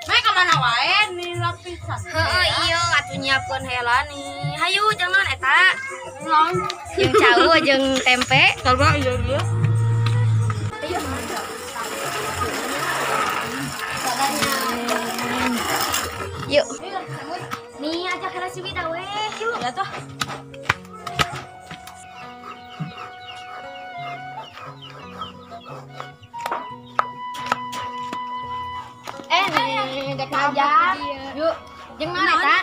Mae ka mana wae nih lapisan. Heeh, iya atuh nyiapkeun heula nih. Hayu jeung naon eta? Naon? Jeung cau jeung tempe. Sarua ieu ieu. Ayo. Yuk. Nih ajak heula si Wida we. Yuk. Ya tuh. Nih dek ajak. Yuk. Jeung naon eta?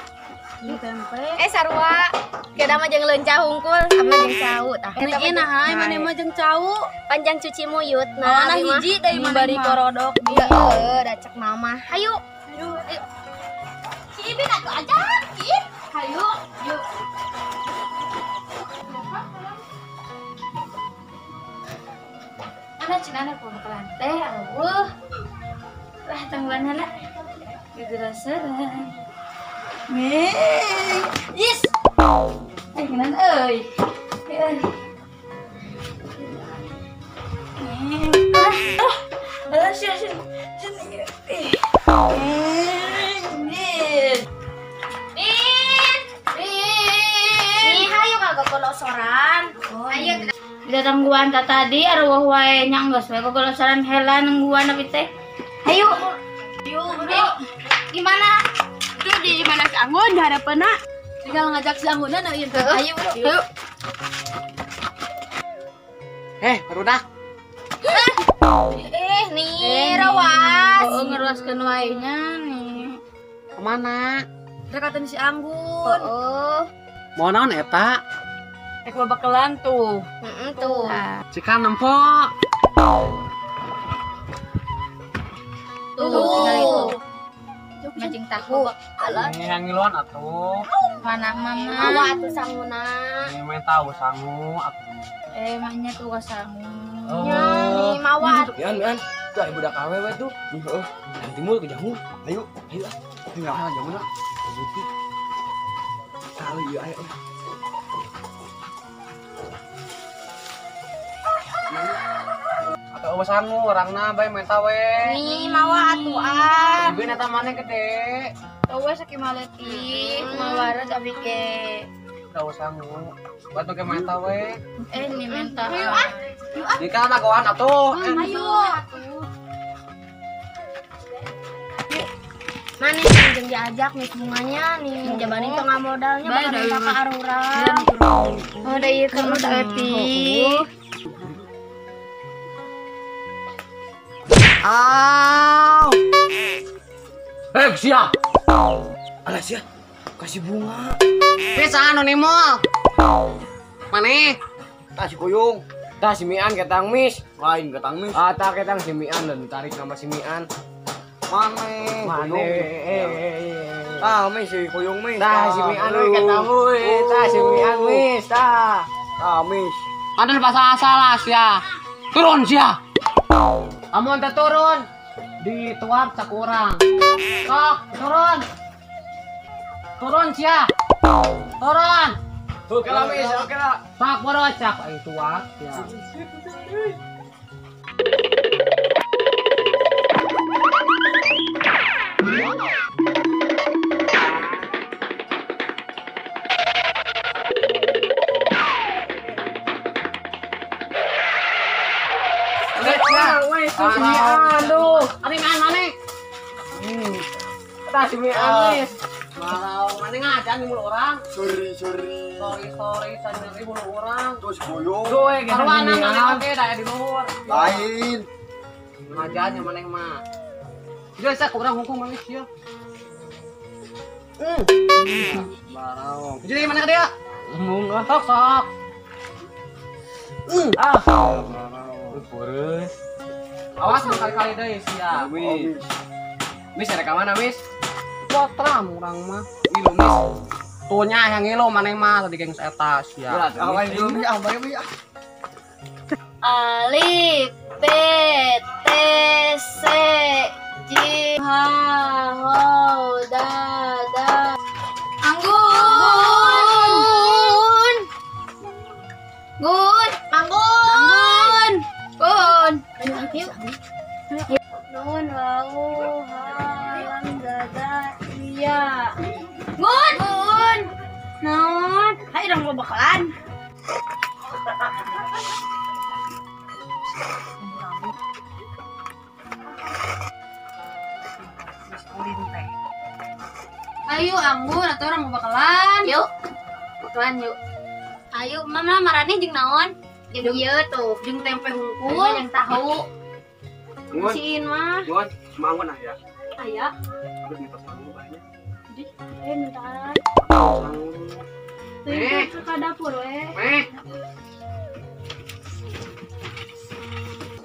Jeung tempe. Sarua. Kita mah jeung leunca hungkul, abdi jeung cau tah. Ini nah, maneh mah jeung cau. Panjang cuci muyut nah. Mana hiji deui maneh bari korodok. Heeh, da cek mama. Hayu. Hayu. Si Ibin atuh ajak, Kin. Hayu. Yuk. Ana cenah pembekalan teh eueuh. Lah tangguhan heula. Gegeraseran. Nih. Yes. Kenan euy. Alah sia sia. Nih, hayu ka gogolosoran. Ayo Kita tangguhan ta tadi arwah wae nya geus we gogolosoran heula nungguan abi teh. Hayu. Yuk, gimana? Tuh di mana si Anggun di harapanna. Tinggal ngajak si Anggunna na ieu. Ayo, yuk. Barudak. Nih rawas. Oh, ngeruaskeun wae nya nih. Kemana? Dekatan si Anggun. Oh. Mau naon eta? Ek babakelan tuh. Heeh tuh. Cika nempo. Tuh, tinggal itu. Mancing tahu. Alah. Yang ngiluan atuh. Mana mama? Mawa atuh sanguna. Ini tahu sangu atuh. Mahnya tuh ka sangu. Nya nih mawa. Mian, Mian. Tuh aya budak awewe we tuh. Heeh. Yang timur ke jamu. Ayo, ayo ah. Ayo ah jamu lah. Tahu ieu aya. Atau eueuh sangu orangna bae menta we. Nih mawa atuh ah. Ieu eta maneh gede. Eueuh sakimaleutik, mawaras abi ge. Tahu sangu. Batu ke menta we. Nih menta. Ayo ah. Dika lagoan atuh. Ayo atuh. Mana nih jeung diajak nih bunganya nih jabani tengah modalnya bakal minta ka arurang. Oh, da ieu ka Mas Epi. Au. Sia. Alah sia. Kasih bunga. Bisa anu nimol. Maneh? Tah si Koyong. Tah si Mian ketang mis. Lain ketang mis. Ah, tah ketang si Mian dan ditarik nama si Mian. Mane. Mane. Tah mis si Koyong mis. Tah si Mian we ketang we. Tah si Mian mis tah. Tah mis. Ada bahasa salah sia. Turun sia. Amun teh turun dituap cak urang. Sok turun. Turun sia. Turun. Oke lah mis, oke lah. Sok boro cak aing tuap sia. Aduh, ari man maneh. Tah si Mian mis. Marau maneh ngajan di mulut orang. Sorry, sorry. Sorry, sorry, sanyeri mulut orang. Tuh si Koyong. Duh, karwana maneh oge da di luhur. Lain. Ngajan nya maneh mah. Geus sak urang hukum maneh sia. Marau. Jadi mana ka dia? Mung ah. Sok sok. Ah. Pureus. Awas kali-kali deui sia. Mis. Mis ada ka mana, Mis? Potram urang mah. Ngilu, Mis. Tuh nya yang ngilu maneh mah tadi gengs eta sia. Ah, lain dulu mis, ah, bae mis ah. Alif B T C J H O D D. Anggun. Gun. Anggun. Gun. Ayo, ayo. Nun wau ha aya. Ngun. Ngun. Naon? Hayu urang bakalan. Ayo Anggun atau orang mau bakalan. Yuk. Bakalan yuk. Ayo, mama marane jeung naon? Jeung ieu tuh, jeung tempe hungkul, jeung tahu. Siin mah. Ngun, sama Anggun aya. Aya. Abis minta sangu banyak. Di, minta. Tuh, ke dapur we. Meh.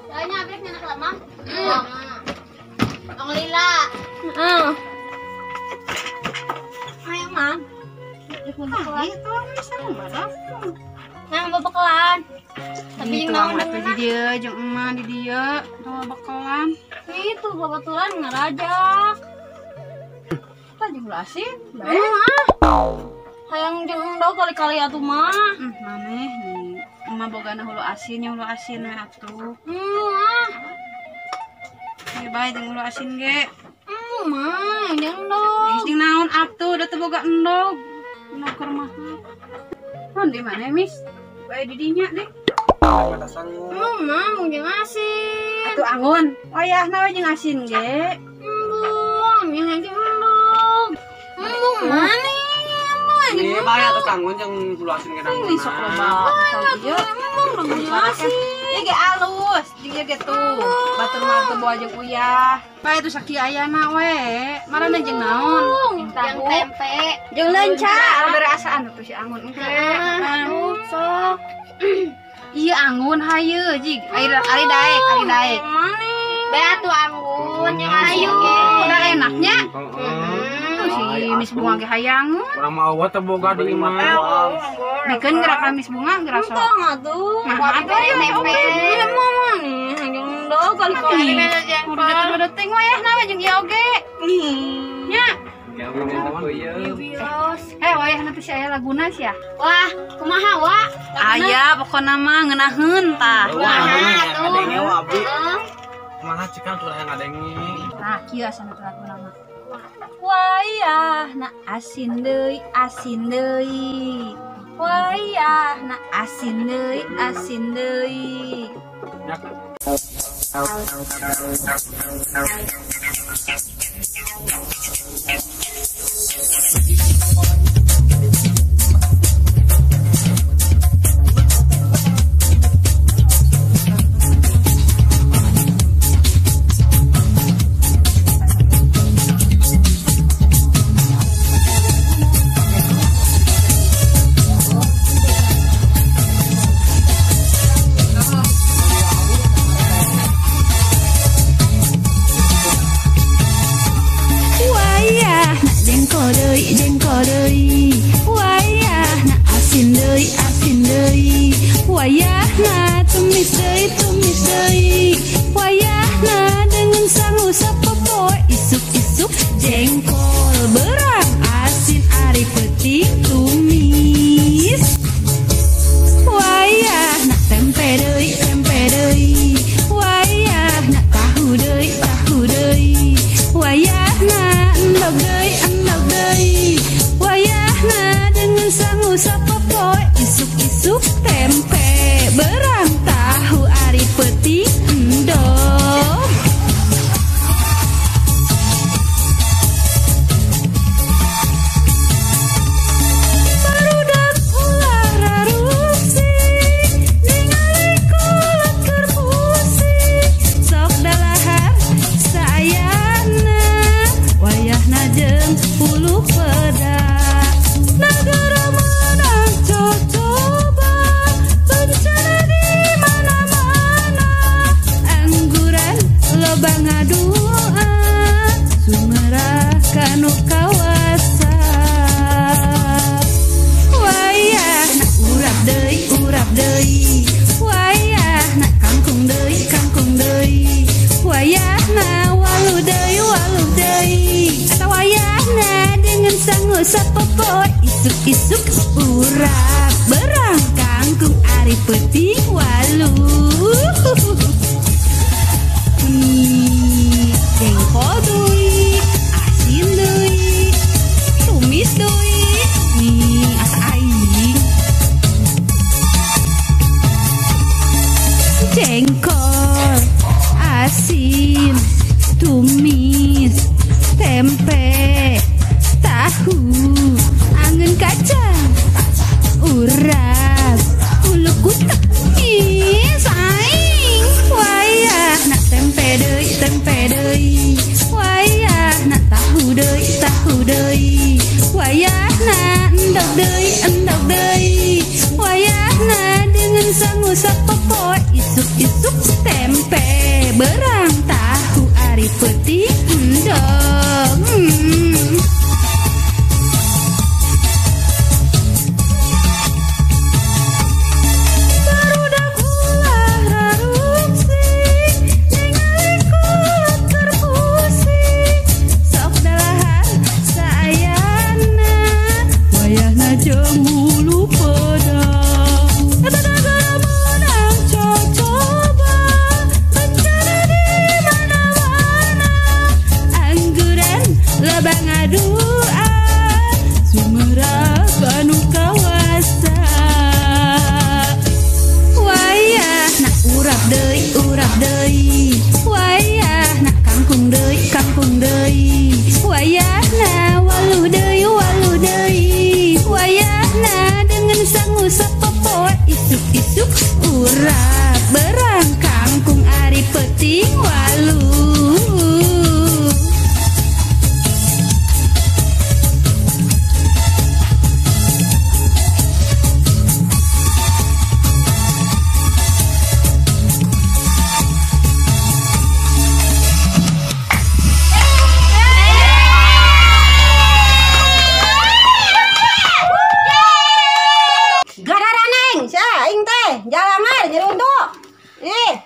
Soalnya abis nyanak lemah. Tong lila. Heeh. Ayo, Mam. Itu sama Nang bebekalan. Tapi jeung naon di dieu jeung emak di dieu tong bebekalan. Itu babaturan ngarajak. Tah jeung asin. Bae mah. Hayang jeung endog kali-kali atuh mah. Maneh nih. Emak bogana hulu asin nya hulu asin we atuh. Mah. Ieu bae jeung hulu asin ge. Mah, jeung endog. Geus jeung naon atuh da teu boga endog. Endog keur mah. Naon di mana, Mis? Bae di dinya deh. Mah, jeung asin. Atuh Anggun, wayahna we jeung asin ge. Embung, jeung endog. Embung mana? Nih, bae atuh Anggun jeung hulu asin ge nang. Ini sok loba. Ieu embung jeung asin. Ieu ge alus, jeung ieu ge tuh. Batur mah teu bawa jeung uyah. Bae atuh sakieu ayana we. Marana jeung naon? Jeung tempe, jeung leunca. Bere asaan atuh si Anggun engke. Atuh sok. Iya Anggun hayu jig ari daek ari daek. Bae atuh Anggun jeung asin ge. Udah enaknya. Tuh si Mis Bunga ge hayang. Urang mah eueuh teu boga di imah. Bikeun geura ka Mis Bunga geura sok. Entong atuh. Nah atuh ya tempe. Ieu mah nih hayang endog kali-kali. Udah teu teuing wayahna we jeung ieu oge. Nya. Wayahna teh si aya laguna sia. Wah, kumaha wa? Aya pokona mah ngeunaheun tah. Wah, atuh. Ngadenge wa abdi. Kumaha cikal tuh hayang ngadenge. Tah kieu asana teh laguna mah. Wayahna asin deui, asin deui. Wayahna asin deui, asin deui. Jengkol deui, wayahna asin deui, wayahna tumis deui, wayahna dengan sangu sapopoe isuk-isuk jengkol berang asin ari peuting tumis, wayahna tempe deui, wayahna tahu deui, wayahna endog deui. Wayahna dengan sangu sapopoe isuk-isuk tempe berang tahu ari peuting endog. Barudak ulah rarusik ningali kolot keur pusing sok dalahar saayana wayahna jeung hulu peda. Negara menang coba bencana di mana-mana angguran loba ngadua sumerah kanu kawasa. Wayahna urap deui, wayahna kangkung deui, wayahna walu deui, atau wayahna dengan sangu sapopoe isuk-isuk urap berang kangkung ari peuting walu. Jengkol deui, asin deui, dua sumerap anu kawasa wayah nak urap deui wayah nak kangkung deui wayahna waluh deui wayahna dengan sangu sapopoe isuk-isuk urap berang kangkung ari peuting waluh. Gararaneng, sia aing teh jalangan nyeruntuk. Ih.